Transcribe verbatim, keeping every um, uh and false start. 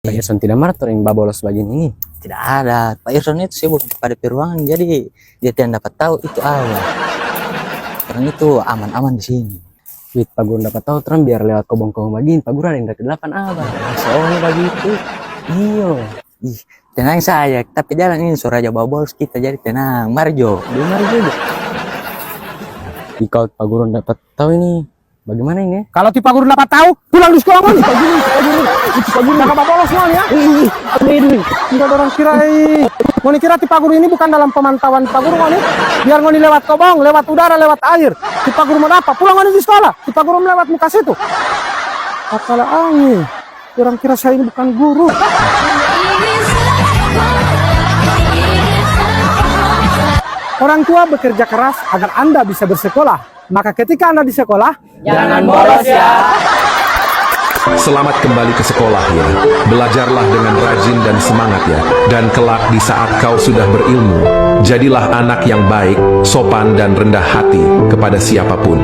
Pak Irson tidak marah torang babolos bagini ini? Tidak ada. Pak Irson itu sibuk pada pe ruangan, jadi dia tidak dapat tahu itu apa. Torang itu aman-aman di sini. Wih, Pak Guru dapat tahu, torang biar lewat kobong-kobong bagini, Pak Guru ada yang dari delapan abang. Soalnya bagitu. Iyo. Ih, tenang saja, tapi jalan ini so raja babolos kita, jadi tenang. Mari jo, di mari jo. Ih, kalau Pak Guru dapat tahu ini, bagaimana ini? Kalau ti Pak Guru dapat tahu, pulang di sekolah ngoni. Pak Guru, Pak Guru, itu Pak Guru. Jangan babolos ngoni ya. Ih, ih, ih, apa ini? Enggak ada orang kira, eh. Ngoni kira ti Pak Guru ini bukan dalam pemantauan Pak Guru ngoni? Biar ngoni lewat kobong, lewat udara, lewat air. Ti Pak Guru mau apa? Pulang ngoni di sekolah. Ti Pak Guru melewat muka situ. Apala angin. Orang kira saya ini bukan guru. Orang tua bekerja keras agar Anda bisa bersekolah. Maka ketika Anda di sekolah, jangan bolos ya. Selamat kembali ke sekolah ya. Belajarlah dengan rajin dan semangat ya. Dan kelak di saat kau sudah berilmu, jadilah anak yang baik, sopan dan rendah hati kepada siapapun.